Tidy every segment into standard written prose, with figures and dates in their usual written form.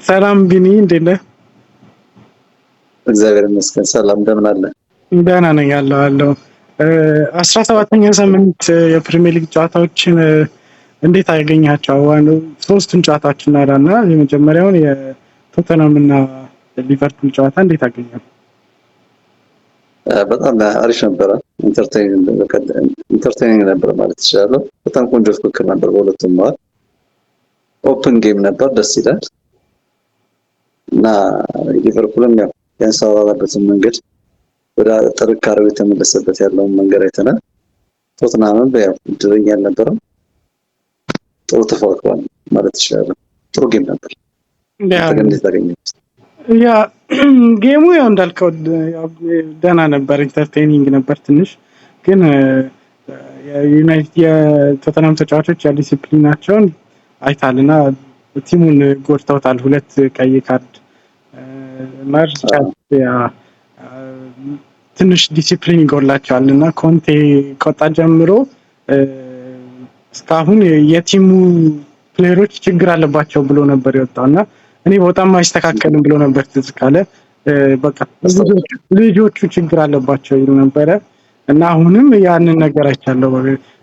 ሰላም ቢኒ፣ እንዴት ነህ? እግዚአብሔር ይመስገን ሰላም፣ እንደምን አለ? ደህና ነኝ ያለው አለው። 17ኛ ሳምንት የፕሪሚየር ሊግ ጨዋታዎችን እንዴት አገኛቸው? ሶስቱን ጨዋታዎች እናዳና የመጀመሪያውን የቶተንሃም እና ሊቨርፑል ጨዋታ እንዴት አገኘው? በጣም አሪፍ ነበረ። Entertaining ነበረ ማለት እችላለሁ። በጣም ቆንጆ ፉክክር ነበር በሁለቱም መሀል። Open game ነበር፣ ደስ ይላል። እና ሊቨርፑልም ያው ያንሰራራበትን መንገድ፣ ወደ ጥንካሬው የተመለሰበት ያለውን መንገድ አይተናል። ቶትናምም ያው እድለኛ አልነበረም። ጥሩ ተፎካክሯል ማለት እችላለሁ። ጥሩ game ነበር። እንዴት አገኘኸው? Yeah, game ኡ ያው እንዳልከው ደህና ነበር፣ entertaining ነበር። ትንሽ ግን የዩናይትድ የቶተንሃም ተጫዋቾች ያ ዲሲፕሊናቸውን አይታል እና team ኡን ጎድተውታል። ሁለት ቀይ ካርድ እና ትንሽ ዲሲፕሊን ይጎላቸዋል። እና ኮንቴ ከወጣ ጀምሮ እስካሁን የ team ኡ player ኦች ችግር አለባቸው ብሎ ነበር የወጣው። እና እኔ በጣም አይስተካከልም ብሎ ነበር፣ ትዝ ካለ በቃ ልጆቹ ችግር አለባቸው ይሉ ነበረ። እና አሁንም ያንን ነገር አይቻለሁ።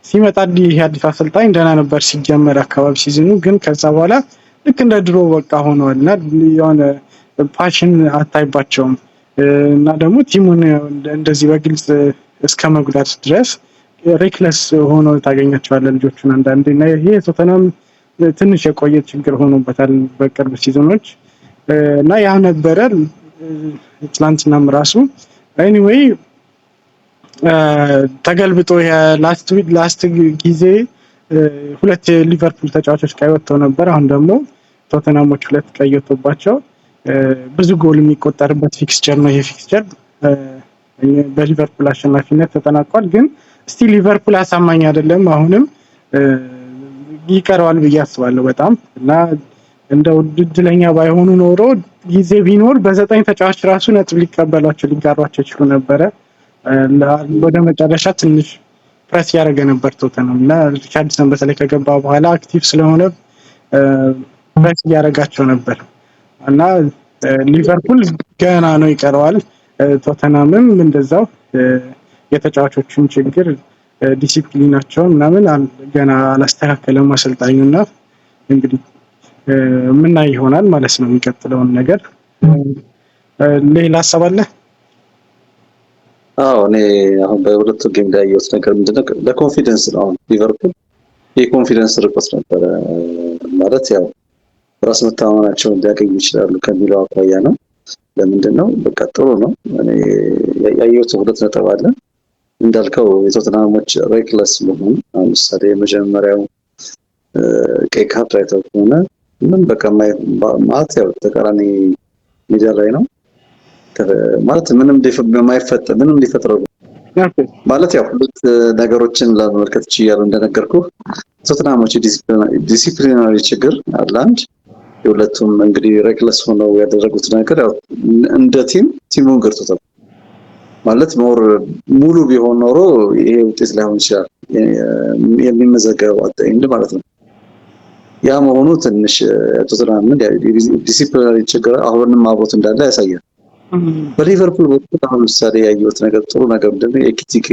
ሲመጣ ይሄ አዲስ አሰልጣኝ ደህና ነበር ሲጀመር አካባቢ season ኡ፣ ግን ከዛ በኋላ ልክ እንደ ድሮ በቃ ሆነዋል እና የሆነ passion አታይባቸውም። እና ደግሞ team ኡን እንደዚህ በግልጽ እስከ መጉዳት ድረስ reckless ሆኖ ታገኛቸዋለህ ልጆቹን አንዳንዴ። እና ይሄ ቶተንሃም ትንሽ የቆየ ችግር ሆኖበታል በቅርብ season ኦች እና ያ ነበረ ትላንትናም ራሱ። Anyway, ተገልብጦ last week last ጊዜ ሁለት የሊቨርፑል ተጫዋቾች ቀይ ወጥተው ነበር። አሁን ደግሞ ቶተንሃሞች ሁለት ቀይ ወጥቶባቸው ብዙ ጎል የሚቆጠርበት fixture ነው። ይሄ fixture በሊቨርፑል አሸናፊነት ተጠናቋል። ግን still ሊቨርፑል አሳማኝ አይደለም። አሁንም ይቀረዋል ብዬ አስባለሁ በጣም። እና እንደው እድለኛ ባይሆኑ ኖሮ፣ ጊዜ ቢኖር በዘጠኝ ተጫዋች ራሱ ነጥብ ሊቀበሏቸው ሊጋሯቸው ይችሉ ነበረ። ወደ መጨረሻ ትንሽ ፕሬስ ያደረገ ነበር ቶተንሃም እና ሪቻርድሰን በተለይ ከገባ በኋላ active ስለሆነ ፕሬስ እያደረጋቸው ነበር። እና ሊቨርፑል ገና ነው፣ ይቀረዋል። ቶተንሃምም እንደዛው የተጫዋቾቹን ችግር፣ ዲሲፕሊናቸውን ምናምን ገና አላስተካከለም አሰልጣኙና እንግዲህ የምናይ ይሆናል ማለት ነው የሚቀጥለውን ነገር። ሌላ ሀሳብ አለ? አዎ፣ እኔ አሁን በሁለቱ game ላይ ያየሁት ነገር ምንድነው፣ ለ confidence ነው። አሁን ሊቨርፑል የ confidence ርቆት ነበረ፣ ማለት ያው ራስ መተማመናቸውን ሊያገኙ ይችላሉ ከሚለው አኳያ ነው። ለምንድን ነው፣ በቃ ጥሩ ነው። እኔ ያየሁት ሁለት ነጥብ አለ። እንዳልከው የቶተንሃሞች reckless መሆን፣ አሁን ምሳሌ የመጀመሪያው ቀይ ካርድ አይተው ከሆነ ምን በቃ ማለት ያው ተቃራኒ ሜዳ ላይ ነው፣ ማለት ምንም የማይፈጠር ምንም ሊፈጥረው ማለት ያው ሁለት ነገሮችን ለመመልከት ችያለሁ። እንደነገርኩ ቶተንሃሞች disciplinary ችግር አለ አንድ። የሁለቱም እንግዲህ reckless ሆነው ያደረጉት ነገር ያው እንደ team team ኡን ገርቶታል። ማለት more ሙሉ ቢሆን ኖሮ ይሄ ውጤት ላይሆን ይችላል የሚመዘገበው at the end ማለት ነው። ያ መሆኑ ትንሽ ቶተንሃምን disciplinary ችግር አሁንም አብሮት እንዳለ ያሳያል። በሊቨርፑል በኩል አሁን ምሳሌ ያየሁት ነገር፣ ጥሩ ነገር ምንድነው፣ የኤኪቲኬ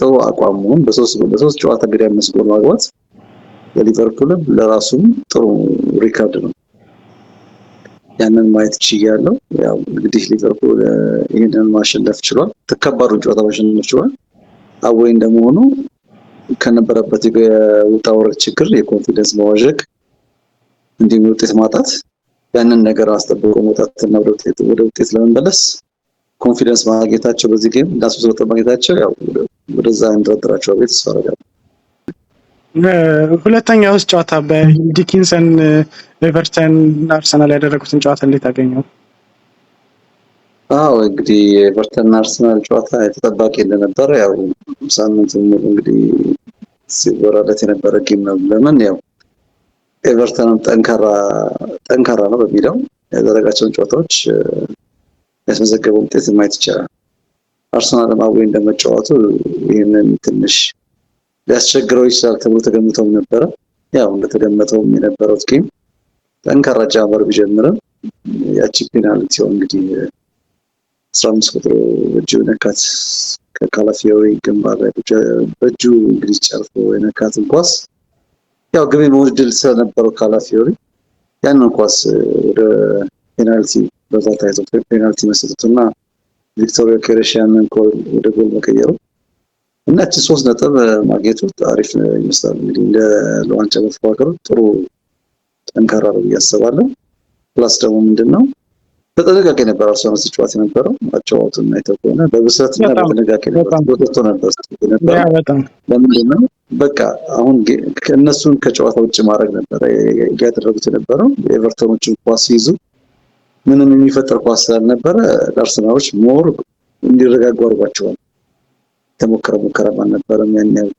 ጥሩ አቋም መሆን፣ በሶስት ጨዋታ እንግዲህ አምስት ጎል ማግባት ለሊቨርፑልም ለራሱም ጥሩ record ነው። ያንን ማየት ችያለሁ። ያው እንግዲህ ሊቨርፑል ይህንን ማሸነፍ ችሏል። ከባዱን ጨዋታ ማሸነፍ ችሏል። Away እንደመሆኑ ከነበረበት የውጣ ውረድ ችግር፣ የ confidence መዋዠቅ እንዲሁም የውጤት ማጣት ያንን ነገር አስጠብቆ መውጣትና ወደ ውጤት ለመመለስ confidence ማግኘታቸው፣ በዚህ game እና 3 ነጥብ ማግኘታቸው ያው ወደዛ እንደረድራቸው ቤት ተስፋ አደርጋለሁ። ሁለተኛው ጨዋታ በዲኪንሰን ኤቨርተን አርሰናል ያደረጉትን ጨዋታ እንዴት አገኘው? አዎ፣ እንግዲህ የኤቨርተን አርሰናል ጨዋታ የተጠባቂ እንደነበረ ያው ሳምንት ሙሉ እንግዲህ ሲወራለት የነበረ game ነው። ለምን ያው ኤቨርተንም ጠንካራ ጠንካራ ነው በሚለው ያደረጋቸውን ጨዋታዎች ያስመዘገበው ውጤት ማየት ይቻላል። አርሰናልም away እንደመጫወቱ ይህንን ትንሽ ሊያስቸግረው ይችላል ተብሎ ተገምተውም ነበረ። ያው እንደተገመተውም የነበረው game ጠንካራ ጃመር ቢጀምርም ያቺ penalty ው እንግዲህ 15 ቁጥሩ እጁ ነካት፣ ከካላፊዮሪ ግንባር ላይ በእጁ እንግዲህ ጨርፎ የነካትን ኳስ፣ ያው ግብ የመሆን ዕድል ስለነበረው ካላፊዮሪ ያንን ኳስ ወደ penalty በዛ ታይቶ penalty መሰጠቱና ቪክቶር ዮኬሬሽ ያንን ወደ ጎል መቀየሩ እና እቺ 3 ነጥብ ማግኘቱ አሪፍ ይመስላል። እንግዲህ እንደ ለዋንጫ መፎካከሩ ጥሩ ጠንካራ ነው ብዬ አስባለሁ። Plus ደግሞ ምንድን ነው፣ በጥንቃቄ ነበር አርሰናል ሲጫወት የነበረው። አጨዋወቱን አይተው ከሆነ በብስለትና በጥንቃቄ ነበር፣ ወጥቶ ነበር የነበረው። ለምንድን ነው፣ በቃ አሁን እነሱን ከጨዋታ ውጭ ማድረግ ነበረ እያደረጉት የነበረው። ኤቨርተኖችን ኳስ ሲይዙ ምንም የሚፈጠር ኳስ ስላልነበረ ለአርሰናሎች more እንዲረጋጉ አድርጓቸዋል። የተሞከረ ሙከራም አልነበረም። ያን ያህል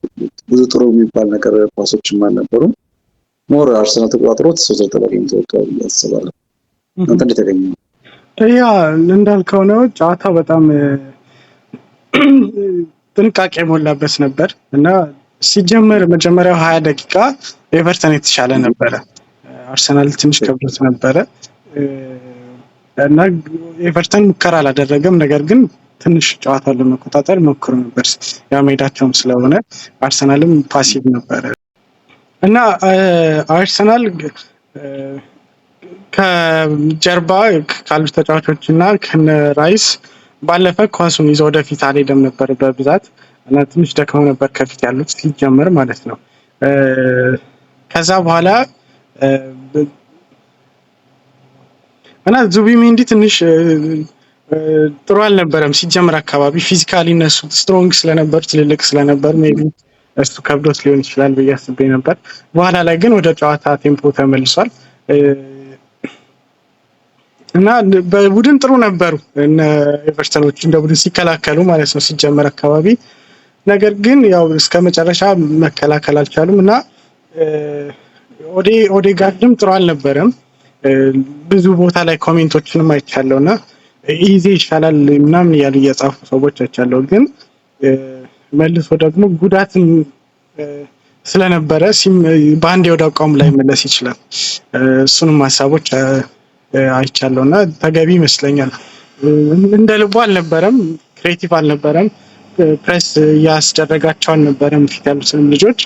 ብዙ ጥሩ የሚባል ነገር ኳሶችም አልነበሩም። More አርሰናል ተቆጣጥሮት 3 ነጥብ አግኝቶ ወጥቷል ብዬ አስባለሁ። አንተ እንዴት ያገኘኸው? Yeah፣ እንዳልከው ነው። ጨዋታው በጣም ጥንቃቄ የሞላበት ነበር እና ሲጀመር መጀመሪያው 20 ደቂቃ ኤቨርተን የተሻለ ነበረ። አርሰናል ትንሽ ከብዶት ነበረ እና ኤቨርተን ሙከራ አላደረገም። ነገር ግን ትንሽ ጨዋታውን ለመቆጣጠር ሞክሮ ነበር። ያው ሜዳቸውም ስለሆነ አርሰናልም passive ነበረ እና አርሰናል ከጀርባ ካሉት ተጫዋቾች እና ከነ ራይስ ባለፈ ኳሱን ይዞ ወደፊት አልሄደም ነበር በብዛት እና ትንሽ ደክመው ነበር ከፊት ያሉት ሲጀመር ማለት ነው። ከዛ በኋላ እና ዙቢሜንዲ ትንሽ ጥሩ አልነበረም ሲጀመር አካባቢ። Physically እነሱ strong ስለነበሩ፣ ትልልቅ ስለነበሩ maybe እሱ ከብዶት ሊሆን ይችላል ብዬ አስቤ ነበር። በኋላ ላይ ግን ወደ ጨዋታ tempo ተመልሷል እና በቡድን ጥሩ ነበሩ እነ ኤቨርተኖች እንደ ቡድን ሲከላከሉ ማለት ነው ሲጀመር አካባቢ። ነገር ግን ያው እስከ መጨረሻ መከላከል አልቻሉም እና ኦዴጋርድም ጥሩ አልነበረም። ብዙ ቦታ ላይ comment ኦችንም አይቻለሁ እና ኢዜ ይሻላል ምናምን እያሉ እየጻፉ ሰዎች አይቻለሁ። ግን መልሶ ደግሞ ጉዳትን ስለነበረ በአንድ ወደ አቋሙ ላይ መለስ ይችላል። እሱንም ሀሳቦች አይቻለሁ እና ተገቢ ይመስለኛል። እንደ ልቡ አልነበረም፣ creative አልነበረም፣ ፕሬስ እያስደረጋቸው አልነበረም ፊት ያሉትንም ልጆች።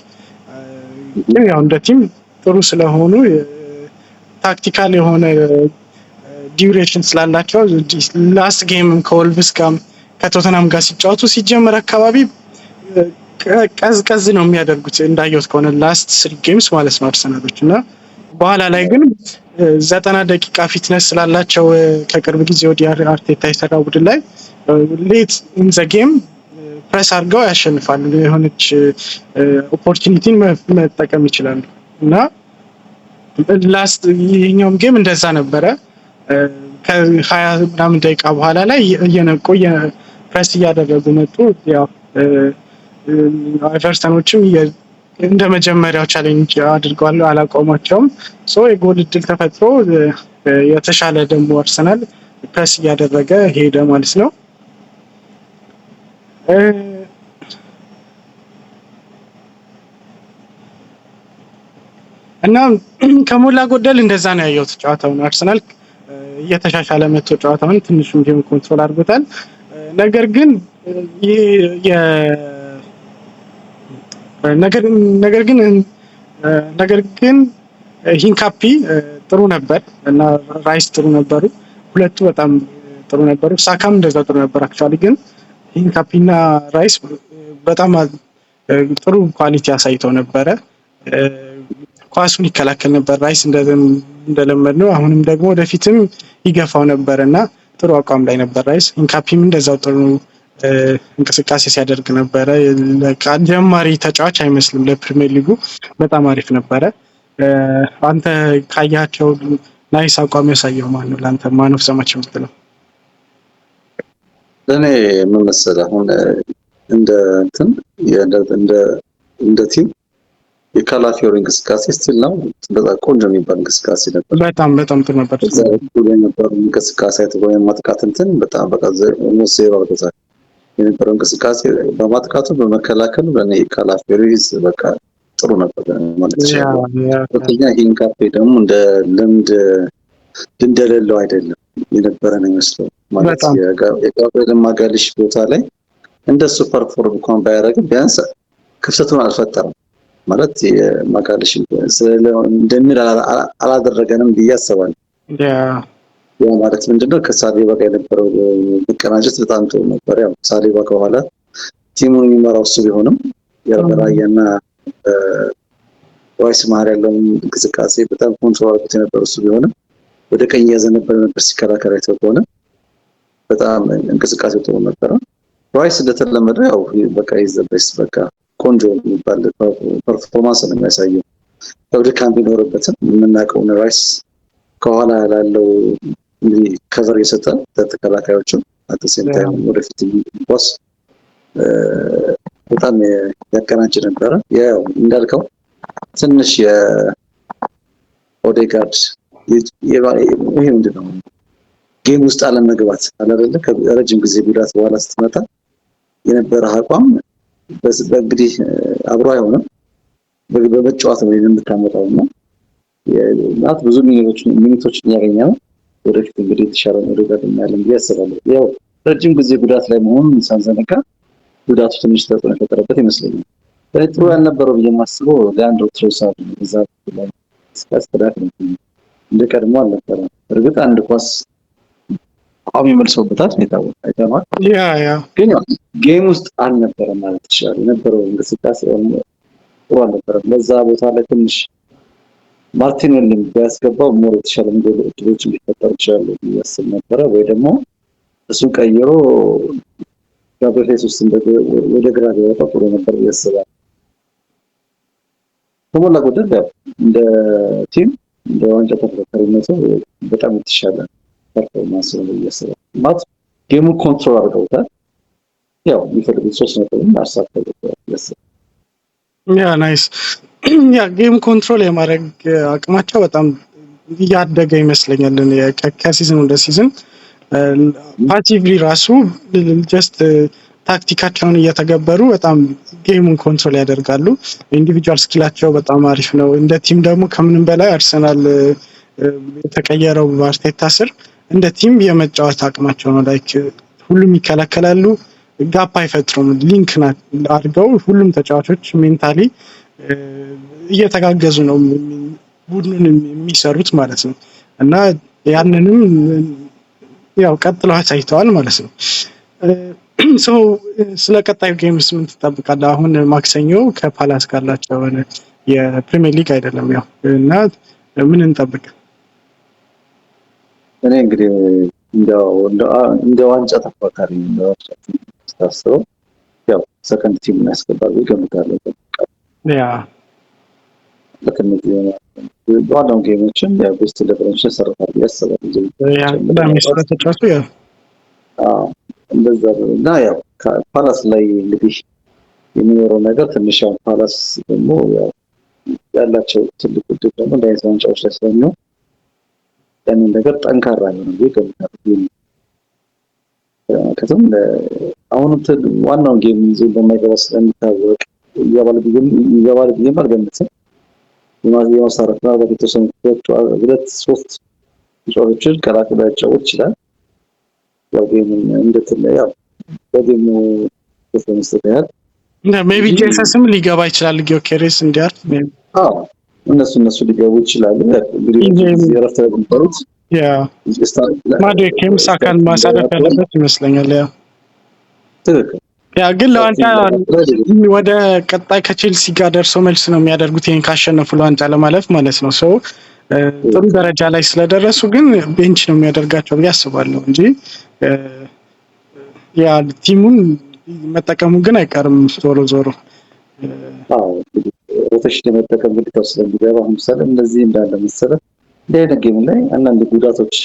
ግን ያው እንደ team ጥሩ ስለሆኑ፣ tactical የሆነ duration ስላላቸው last game ከወልቭስ ጋር ከቶተናም ጋር ሲጫወቱ ሲጀመር አካባቢ ቀዝቀዝ ነው የሚያደርጉት እንዳየሁት ከሆነ last three games ማለት ነው አርሰናሎች። እና በኋላ ላይ ግን 90 ደቂቃ fitness ስላላቸው ከቅርብ ጊዜ ወዲህ አርቴታ የሰራው ቡድን ላይ late in the game press አድርገው ያሸንፋሉ። የሆነች opportunity ን መጠቀም ይችላሉ እና last ይሄኛውም game እንደዛ ነበረ። ከ20 ምናምን ደቂቃ በኋላ ላይ እየነቁ ፕሬስ እያደረጉ መጡ። ያው ኤቨርተኖችም እንደ መጀመሪያው challenge አድርገዋል፣ አላቆሟቸውም። So የጎል እድል ተፈጥሮ የተሻለ ደግሞ አርሰናል ፕሬስ እያደረገ ሄደ ማለት ነው። እና ከሞላ ጎደል እንደዛ ነው ያየሁት ጨዋታውን። አርሰናል እየተሻሻለ መጥቶ ጨዋታውን ትንሹም ቢሆን control አድርጎታል። ነገር ግን ነገር ግን ነገር ግን ሂንካፒ ጥሩ ነበር እና ራይስ ጥሩ ነበሩ። ሁለቱ በጣም ጥሩ ነበሩ። ሳካም እንደዛ ጥሩ ነበር። Actually ግን ሂንካፒ እና ራይስ በጣም ጥሩ quality አሳይተው ነበረ። ኳሱን ይከላከል ነበር ራይስ እንደለመድ ነው። አሁንም ደግሞ ወደፊትም ይገፋው ነበር እና ጥሩ አቋም ላይ ነበር ራይስ። ሂንካፒም እንደዛው ጥሩ እንቅስቃሴ ሲያደርግ ነበረ። ጀማሪ ተጫዋች አይመስልም። ለፕሪሚየር ሊጉ በጣም አሪፍ ነበረ። አንተ ካያቸው nice አቋም ያሳየው ማን ነው? ለአንተ man of the match የምትለው? ለእኔ ምን መሰለህ፣ አሁን እንደ እንትን እንደ team የካላፊዮሪ እንቅስቃሴ still ነው በጣም ቆንጆ የሚባል እንቅስቃሴ ነበር። በጣም በጣም ጥሩ ነበር። እዛ በኩል የነበረው እንቅስቃሴ የማጥቃት እንትን በጣም በቃ almost ዜሮ አድርጎታል። የነበረው እንቅስቃሴ በማጥቃቱ በመከላከሉ ለእኔ ካላፊዮሪ በቃ ጥሩ ነበር ማለት ይችላል። ሁለተኛ ሂንካፔ ደግሞ እንደ ልምድ እንደሌለው አይደለም የነበረ ነው ይመስለው ማለት የጋብርኤል ማጋሊሽ ቦታ ላይ እንደሱ perform እንኳን ባያደርግም ቢያንስ ክፍተቱን አልፈጠረም ማለት የማጋሊሽ እንደሚል አላደረገንም ብዬ አስባለሁ። ያ ማለት ምንድነው ከሳሊባ ጋር የነበረው መቀናጀት በጣም ጥሩ ነበር። ያው ሳሊባ ከኋላ team ኡን የሚመራው እሱ ቢሆንም የራያና ራይስ መሀል ያለውን እንቅስቃሴ በጣም control አድርጎት የነበረው እሱ ቢሆንም ወደ ቀኝ እያዘነበለ ነበር ሲከራከር አይተው ከሆነ በጣም እንቅስቃሴው ጥሩ ነበረ። ራይስ እንደተለመደው ያው በቃ he's the best፣ በቃ ቆንጆ የሚባል performance ነው የሚያሳየው። ያው ድካም ቢኖርበትም የምናውቀውን ራይስ ከኋላ ላለው እንግዲህ cover የሰጠ ተከላካዮቹ at same time ወደፊት ኳስ በጣም ያቀናጅ ነበረ። ያው እንዳልከው ትንሽ የኦዴጋርድ ይሄ ምንድን ነው game ውስጥ አለመግባት አለ አይደለ? ከረጅም ጊዜ ጉዳት በኋላ ስትመጣ የነበረ አቋም በእንግዲህ አብሮ አይሆንም፣ በመጫወት ነው የምታመጣው እና ማለት ብዙ minute ኦችን እያገኘ ነው። ወደፊት እንግዲህ የተሻለ ኦዴጋርድ እናያለን ብዬ አስባለሁ። ያው ረጅም ጊዜ ጉዳት ላይ መሆኑን ሳንዘነጋ ጉዳቱ ትንሽ ተጽዕኖ የፈጠረበት ይመስለኛል። እኔ ጥሩ ያልነበረው ብዬ የማስበው ሊያንድሮ ትሮሳርድ ነው። እዛ ላይ ስታስተዳት ነው እንደ ቀድሞ አልነበረም። እርግጥ አንድ ኳስ ቋሚ መልሶበታል፣ የታወቀ አይተነዋል። ግን ያው game ውስጥ አልነበረም ማለት ይችላል። የነበረው እንቅስቃሴ ጥሩ አልነበረም። ለዛ ቦታ ላይ ትንሽ ማርቲኔሊን ቢያስገባው more የተሻለ ጎል እድሎች ሊፈጠሩ ይችላሉ ብዬ አስብ ነበረ። ወይ ደግሞ እሱን ቀይሮ ጋብርኤል ሄሱስን ወደ ግራ ቢያወጣው ጥሩ ነበር ብዬ አስባለሁ። ከሞላ ጎደል ያው እንደ team እንደ ዋንጫ ተፎካካሪነቱ በጣም የተሻለ performance ነው ብዬ አስባለሁ። ማለት game ኡን control አድርገውታል። ያው የሚፈልጉት 3 ነጥብም አሳክተውታል ብዬ አስባለሁ። Yeah, nice። Yeah, game control የማድረግ አቅማቸው በጣም እያደገ ይመስለኛል ከ season ወደ season። Passively ራሱ just ታክቲካቸውን እየተገበሩ በጣም game ኡን control ያደርጋሉ። Individual skill ኣቸው በጣም አሪፍ ነው። እንደ team ደግሞ ከምንም በላይ አርሰናል የተቀየረው በአርቴታ ስር እንደ team የመጫወት አቅማቸው ነው። Like ሁሉም ይከላከላሉ፣ gap አይፈጥሩም። Link አድርገው ሁሉም ተጫዋቾች mentally እየተጋገዙ ነው ቡድኑን የሚሰሩት ማለት ነው። እና ያንንም ያው ቀጥለው አሳይተዋል ማለት ነው። So ስለ ቀጣዩ games ምን ትጠብቃለህ? አሁን ማክሰኞ ከፓላስ ካላቸው የፕሪሚየር ሊግ አይደለም ያው እና ምን እንጠብቅ? እኔ እንግዲህ እንደ ዋንጫ ተፎካካሪ እንደ ዋንጫ ስታስበው ያው second team ያስገባል እገምታለሁ። ለከነዚህ ዋናው game ኦችን ያው best 11 ኦችን ይሰራል ብዬ አስባለሁ። ቅዳሜ ስለተጫወቱ ያው እንደዛ ነው እና ያው ፓላስ ላይ እንግዲህ የሚኖረው ነገር ትንሽ ያው ፓላስ ደግሞ ያው ያላቸው ትልቅ ውድድር ደግሞ እንደ አይነት ዋንጫዎች ላይ ስለሚሆን ያንን ነገር ጠንካራ ነው ብዬ እገምታለሁ። ምክንያቱም አሁን ዋናውን game ይዞ እንደማይገባ ስለሚታወቅ ይገባል ብዬም አልገምትም። የማሳረፍ ምናልባት የተወሰኑ ሁለት ሶስት ተጫዋቾችን ቀላቅሎ ሊያጫውት ይችላል። ያው game ኡን እንደትለ ያው በ game ኡ ለመስጠት ያህል Maybe ጄሰስም ሊገባ ይችላል፣ ጊዮኬሬስ እንዲያርፍ። አዎ፣ እነሱ ሊገቡ ይችላሉ። እንግዲህ የእረፍት ላይ ነበሩት። ማዱዌኬም ሳካን ማሳረፍ ያለበት ይመስለኛል። Yeah. ትክክል። Yeah, ግን ለዋንጫ ወደ ቀጣይ ከቼልሲ ጋር ደርሶ መልስ ነው የሚያደርጉት ይሄን ካሸነፉ ለዋንጫ ለማለፍ ማለት ነው። So ጥሩ ደረጃ ላይ ስለደረሱ ግን bench ነው የሚያደርጋቸው ብዬ አስባለሁ እንጂ ያ team ኡን መጠቀሙ ግን አይቀርም ዞሮ ዞሮ። አዎ፣ rotation የመጠቀም ግዴታው ስለሚገባ አሁን ምሳሌ እነዚህ እንዳለ መሰለ እንዲህ አይነት game ላይ አንዳንድ ጉዳቶች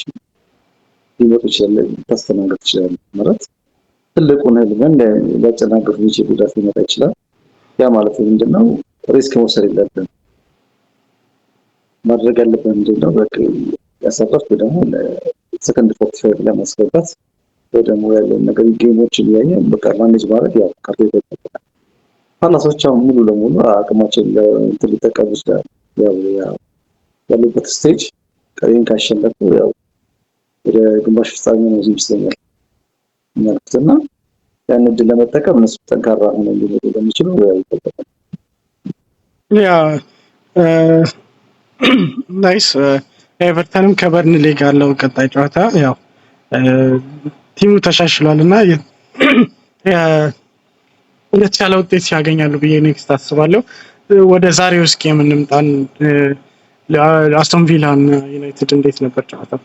ሊመጡ ይችላል፣ ታስተናግድ ትችላለህ። ማለት ትልቁን ህልምን ሊያጨናግፍ የሚችል ጉዳት ሊመጣ ይችላል። ያ ማለት ምንድነው? Risk መውሰድ የለብንም። ማድረግ ያለብን ምንድነው? በቃ ያሰረፍ ወይ ደግሞ second 45 ላይ ማስገባት ወይ ደግሞ ያለውን ነገር game ኦችን እያየ በቃ manage ማድረግ ያው ካርቴታ ይጠበቃል። ፓላሶች አሁን ሙሉ ለሙሉ አቅማቸውን እንትን ሊጠቀሙ ይችላሉ። ያው ያሉበት stage ቀሪን ካሸነፉ ያው ወደ ግማሽ ፍጻሜ ነው ይመስለኛል የሚያልፉት እና ያን እድል ለመጠቀም እነሱ ጠንካራ ሆነው ሊመጡ እንደሚችሉ ያው ይጠበቃል። Yeah, nice። ኤቨርተንም ከበርንሌ ጋር ያለው ቀጣይ ጨዋታ ያው team ኡ ተሻሽሏል እና የተሻለ ውጤት ያገኛሉ ብዬ next አስባለሁ። ወደ ዛሬው እስኪ የምንምጣን አስቶን ቪላ እና ዩናይትድ እንዴት ነበር ጨዋታው?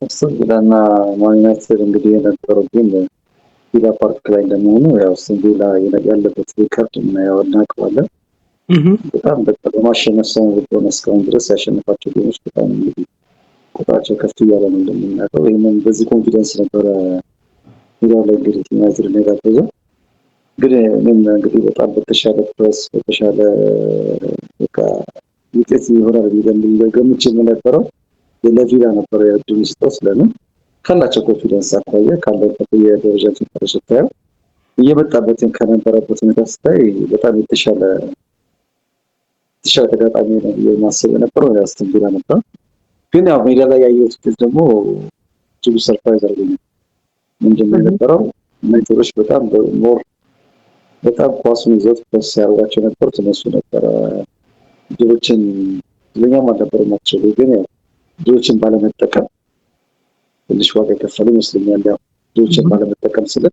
አስቶን ቪላ እና ማን ዩናይትድ እንግዲህ የነበረው ግን ቪላ ፓርክ ላይ እንደመሆኑ ያው አስቶን ቪላ ያለበት record እናየው እናውቀዋለን። በጣም በቃ በማሸነፍ ሰው ሆነ እስካሁን ድረስ ያሸነፋቸው game ኦች በጣም እንግዲህ ቁጥራቸው ከፍ እያለ ነው እንደምናውቀው። ይህንን በዚህ confidence ነበረ ሜዳው ላይ እንግዲህ ዩናይትድን የጋበዘው። ግን እኔም እንግዲህ በጣም በተሻለ ፕሬስ በተሻለ በቃ ውጤት ይሆናል ብዬ ገምቼ የነበረው ለቪላ ነበረ እድሉ ስጠው። ስለምን ካላቸው confidence አኳያ ካለበት የደረጃ ሰንጠረዥ ስታየው እየመጣበትን ከነበረበት ሁኔታ ስታይ በጣም የተሻለ ተጋጣሚ ነው ብዬ ማሰብ የነበረው አስቶን ቪላ ነበር። ግን ያው ሜዳ ላይ ያየሁት ውጤት ደግሞ እጅጉ surprise አድርጎኛል። ምንድን ነው የነበረው ዩናይትዶች በጣም more በጣም ኳሱን ይዘውት ፕሬስ ሲያደርጓቸው የነበሩት እነሱ ነበረ። እድሎችን እድለኛም አልነበሩም actually፣ ግን ያው እድሎችን ባለመጠቀም ትንሽ ዋጋ የከፈሉ ይመስለኛል። ያው እድሎችን ባለመጠቀም ስለ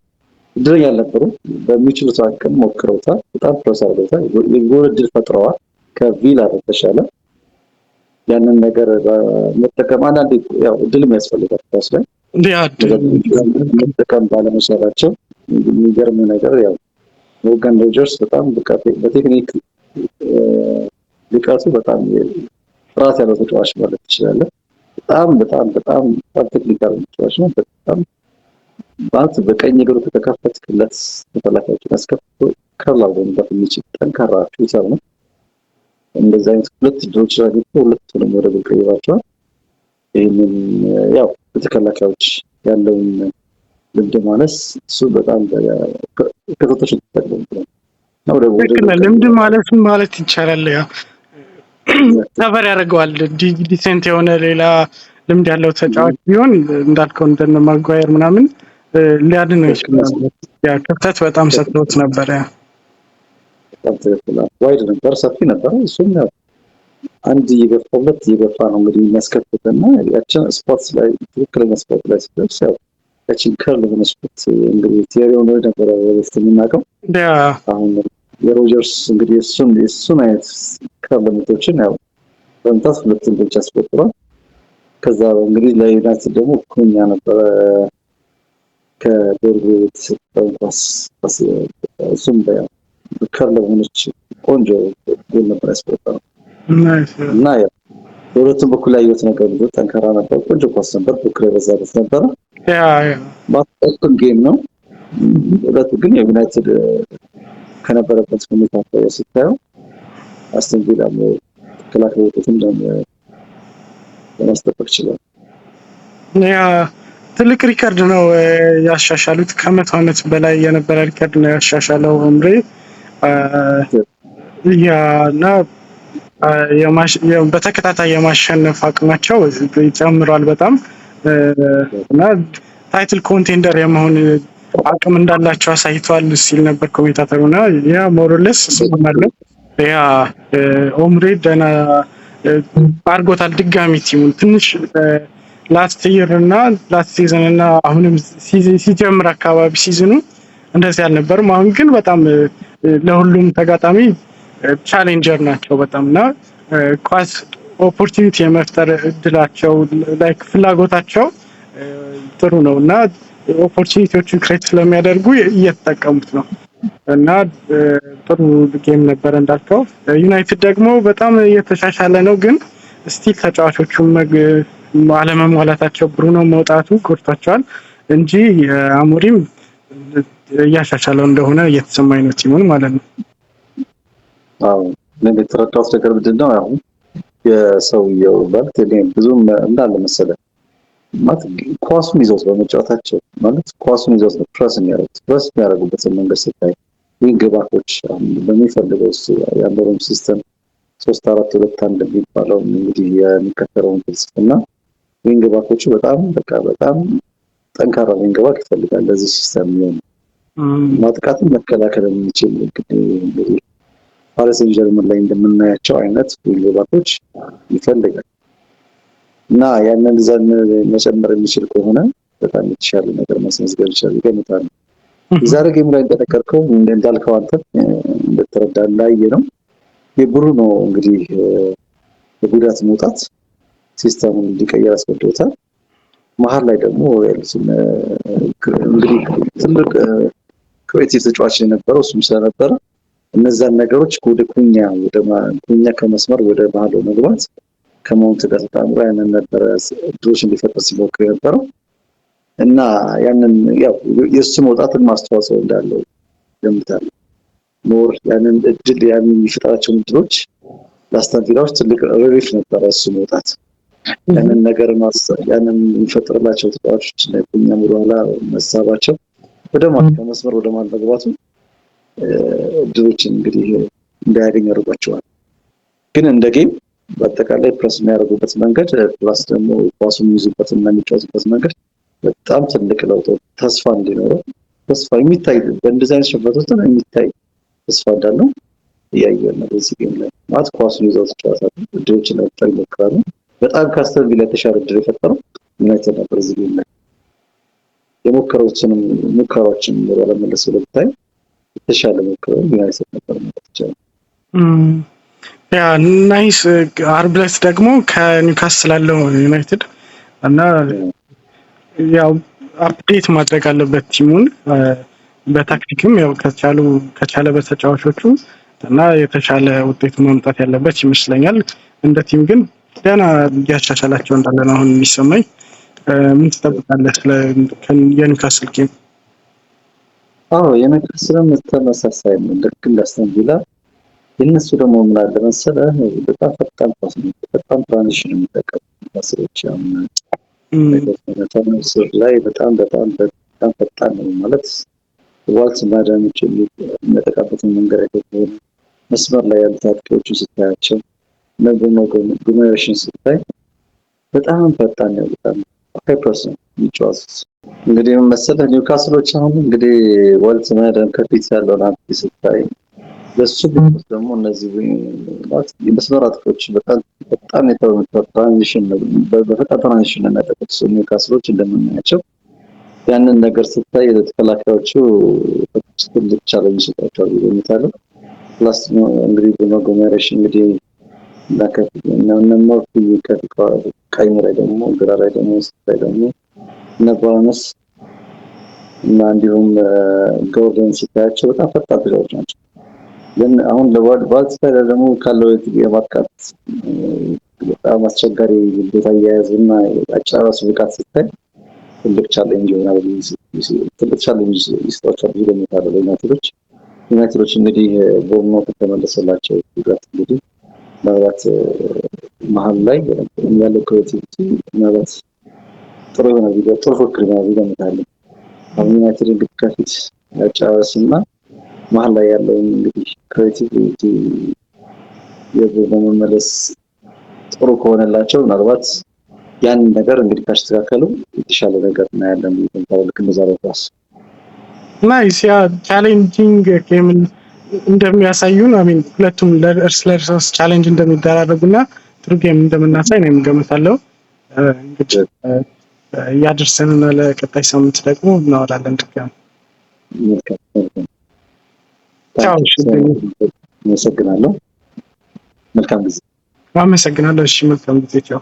እድለኛ አልነበሩም። በሚችሉት አቅም ሞክረውታል። በጣም ፕሬስ አድርገውታል። የጎል እድል ፈጥረዋል ከቪላ በተሻለ። ያንን ነገር በመጠቀም አንዳንዴ ያው እድልም ያስፈልጋል ኳስ ላይ መጠቀም ባለመቻላቸው። የሚገርም ነገር ያው ሞርጋን ሮጀርስ በጣም በቃ በቴክኒክ ብቃቱ በጣም ጥራት ያለው ተጫዋች ማለት ትችላለህ። በጣም በጣም በጣም በጣም technical ተጫዋች ነው። በጣም ማለት በቀኝ እግሩ ከተከፈትክለት ተከላካዮችን አስከፍቶ curl አድርጎ መምታት የሚችል ጠንካራ shooter ነው። እንደዚህ አይነት ሁለት እድሎች አግኝቶ ሁለቱንም ወደ ጎል ቀይሯቸዋል። ይህንን ያው በተከላካዮች ያለውን ልምድ ማነስ እሱ በጣም ክፍተቶችን ተጠቅሞ ነው ወደ ትክክል ጎል ልምድ ቀይሯቸዋል። ማለት ማለት ይቻላል። ያው cover ያደርገዋል። Decent የሆነ ሌላ ልምድ ያለው ተጫዋች ቢሆን እንዳልከው እንደነ ማጓየር ምናምን ሊያድነው ይችል ነበር። ያ ክፍተት በጣም ሰጥቶት ነበር። ያ በጣም ትክክል። Wide ነበር፣ ሰፊ ነበር። እሱም ያው አንድ እየገፋ ሁለት እየገፋ ነው እንግዲህ የሚያስከፍት እና ያችን spot ላይ ትክክለኛ spot ላይ ሲደርስ ያው ያችን curl የሆነ spot እንግዲህ ቲየሪ ኦንሪ ነበረ በፊት የምናውቀው። አሁን የሮጀርስ እንግዲህ የእሱን አይነት curl ምቶችን ያው በመምታት ሁለቱን ጎሎች አስቆጥሯል። ከዛ እንግዲህ ለዩናይትድ ደግሞ ኩኛ ነበረ ከዶርጎ የተሰጠውን ኳስ እሱም curl በሆነች ቆንጆ ጎል ነበር ያስቆጠረው። እና ያው በሁለቱም በኩል ያየሁት ነገር ብዙ ጠንካራ ነበር። ቆንጆ ኳስ ነበር። ፉክክር የበዛበት ነበረ። Open game ነው። ሁለቱ ግን የዩናይትድ ከነበረበት ሁኔታ አኳያ ስታየው አስቶን ቪላ ተከላካይ ውጤትን ለማስጠበቅ ችሏል። Yeah, ትልቅ record ነው ያሻሻሉት። ከ100 ዓመት በላይ የነበረ record ነው ያሻሻለው ኦምሬ። Yeah, እና በተከታታይ የማሸነፍ አቅማቸው ጨምሯል በጣም እና title contender የመሆን አቅም እንዳላቸው አሳይተዋል ሲል ነበር commentator ኡ እና yeah, more or less እስማማለሁ። Yeah, ኦምሬ ደህና አድርጎታል። ድጋሚ team ኡን ትንሽ last year እና last season እና አሁንም ሲጀምር አካባቢ season ኡ እንደዚህ አልነበርም። አሁን ግን በጣም ለሁሉም ተጋጣሚ challenger ናቸው በጣም እና ኳስ opportunity የመፍጠር እድላቸው like ፍላጎታቸው ጥሩ ነው እና opportunity ዎችን create ስለሚያደርጉ እየተጠቀሙት ነው እና ጥሩ game ነበረ እንዳልከው። ዩናይትድ ደግሞ በጣም እየተሻሻለ ነው፣ ግን still ተጫዋቾቹ አለመሟላታቸው ብሩኖ መውጣቱ ጎድቷቸዋል እንጂ አሞሪም እያሻሻለው እንደሆነ እየተሰማኝ ነው team ኡን ማለት ነው። አዎ፣ እኔም የተረዳሁት ነገር ምንድን ነው፣ አሁን የሰውየው ማለት እኔ ብዙም እንዳለ መሰለህ ማለት ኳሱን ይዘውት በመጫወታቸው ማለት ኳሱን ይዘውት ነው ፕረስ የሚያደርጉት። ፕረስ የሚያደርጉበትን መንገድ ስታይ Wing back ኦች በሚፈልገው እሱ የአሞሪም system 3-4-2-1 የሚባለው እንግዲህ የሚከተለውን ፍልስፍና wing back ኦቹ በጣም በቃ በጣም ጠንካራ wing back ይፈልጋል ለዚህ system የሚሆን፣ ማጥቃትን መከላከል የሚችል። እንግዲህ ፓሪስ ሴን ጀርመን ላይ እንደምናያቸው አይነት wing back ኦች ይፈልጋል። እና ያንን ዘን መጨመር የሚችል ከሆነ በጣም የተሻለ ነገር ማስመዝገብ ይችላል ይገምታል። የዛሬ game ላይ እንደነገርከው፣ እንዳልከው፣ አንተ እንደተረዳ እንዳየ ነው የብሩኖ እንግዲህ የጉዳት መውጣት system ኡን እንዲቀየር አስገድዶታል። መሀል ላይ ደግሞ ያሉትን እንግዲህ ትልቅ creative ተጫዋች የነበረው እሱም ስለነበረ እነዛን ነገሮች ወደ ኩኛ፣ ወደ ኩኛ ከመስመር ወደ መሀል መግባት ከማውንት ጋር ተጣምሮ ያንን ነበረ እድሎች እንዲፈጠር ሲሞክር የነበረው። እና ያንን ያው የእሱ መውጣትን ማስተዋጽኦ እንዳለው ገምታለሁ። More ያንን እድል፣ ያንን የሚፈጥራቸውን እድሎች ለአስተን ቪላዎች ትልቅ relief ነበረ እሱ መውጣት። ያንን ነገር ያንን የሚፈጥርላቸው ተጫዋቾች ኩኛም ወደኋላ መሳባቸው፣ ወደ መሀል ከመስመር ወደ መሀል መግባቱ እድሎችን እንግዲህ እንዳያገኝ አድርጓቸዋል። ግን እንደ game በአጠቃላይ ፕረስ የሚያደርጉበት መንገድ plus ደግሞ ኳሱ የሚይዙበት እና የሚጫወቱበት መንገድ በጣም ትልቅ ለውጥ፣ ተስፋ እንዲኖረው፣ ተስፋ የሚታይ፣ በእንደዚህ አይነት ሽንፈት ውስጥ የሚታይ ተስፋ እንዳለው እያየን ነው። በዚህ game ላይ ማለት ኳሱን ይዘው ይጫወታሉ፣ እድሎችን ለመፍጠር ይሞክራሉ። በጣም ከአስተን ቪላ የተሻለ እድል የፈጠረው ዩናይትድ ነበር። እዚህ game ላይ የሞከሩትንም ሙከራዎችን ወደ መለስ ብለህ ብታይ የተሻለ ሞክረው ዩናይትድ ነበር ማለት ይቻላል። Yeah, nice። ዓርብ ዕለት ደግሞ ከኒውካስል አለው ዩናይትድ እና ያው update ማድረግ አለበት team ኡን፣ በታክቲክም ያው ከቻለ በተጫዋቾቹ እና የተሻለ ውጤት ማምጣት ያለበት ይመስለኛል። እንደ team ግን ደህና እያሻሻላቸው እንዳለ ነው አሁን የሚሰማኝ። ምን ትጠብቃለህ ስለ የኒውካስል game? አዎ፣ የኒውካስልም ተመሳሳይ ነው። ልክ እንደ አስተን ቪላ። የእነሱ ደግሞ ምን አለ መሰለህ፣ በጣም ፈጣን ኳስ ነው፣ ፈጣን transition የሚጠቀሙ ኒውካስሎች አሁን ስር ላይ በጣም በጣም በጣም ፈጣን ነው። ማለት ዋልት ማዳኖች የሚያጠቃበትን መንገድ አይተህ ከሆነ፣ መስመር ላይ ያሉት አጥቂዎቹን ስታያቸው፣ እነ ብሩኖ ጉማሬሽን ስታይ በጣም ፈጣን ነው። በጣም high press ነው የሚጫወቱት። እንግዲህ ምን መሰለህ፣ ኒውካስሎች አሁን እንግዲህ ዋልት ማዳን ከፊት ያለውን አጥቂ ስታይ ለሱ ቢሆን ደግሞ እነዚህ ማለት የመስመር አጥቂዎች በጣም በጣም transition፣ በፈጣን transition ነው የሚያጠቁት ኒውካስሎች እንደምናያቸው። ያንን ነገር ስታይ ለተከላካዮቹ ትልቅ challenge ይሰጣቸዋል ብዬ እገምታለሁ። Plus እንግዲህ ብሩኖ ጉማሬሽ እንግዲህ እነ መርፊ ከፊት፣ ቀኝ ላይ ደግሞ፣ ግራ ላይ ደግሞ ስታይ ደግሞ እነ ባርነስ እና እንዲሁም ጎርደን ስታያቸው በጣም ፈጣን ተጫዋቾች ናቸው። ግን አሁን ለዋልት ደግሞ ካለው የማጥቃት በጣም አስቸጋሪ ቦታ አያያዝ እና አጨራረሱ ብቃት ስታይ ትልቅ challenge ይሆናል። ትልቅ challenge ይሰጣቸዋል ብዬ እገምታለሁ ለዩናይትዶች። ዩናይትዶች እንግዲህ ቦርኖ ከተመለሰላቸው ጉዳት እንግዲህ ምናልባት መሀል ላይ ያለው creativity ምናልባት ጥሩ የሆነ ጥሩ ፉክክር ይሆናል ብዬ እገምታለሁ። አሁን ዩናይትድ እንግዲህ ከፊት ያጨራረስ እና መሀል ላይ ያለውን እንግዲህ creativity የብሩኖ መመለስ ጥሩ ከሆነላቸው ምናልባት ያንን ነገር እንግዲህ ካስተካከሉ የተሻለ ነገር እናያለን ብዬ እገምታለሁ። ልክ እንደዛ ኳስ Nice። Yeah, challenging game እንደሚያሳዩን፣ I mean ሁለቱም እርስ ለእርስ challenge እንደሚደራረጉና ጥሩ game እንደምናሳይ ነው የምገምታለው። እንግዲህ ያድርሰንና ለቀጣይ ሳምንት ደግሞ እናወራለን ድጋሚ። ቻው። አመሰግናለሁ። መልካም ጊዜ። አመሰግናለሁ። እሺ፣ መልካም ጊዜ። ቻው።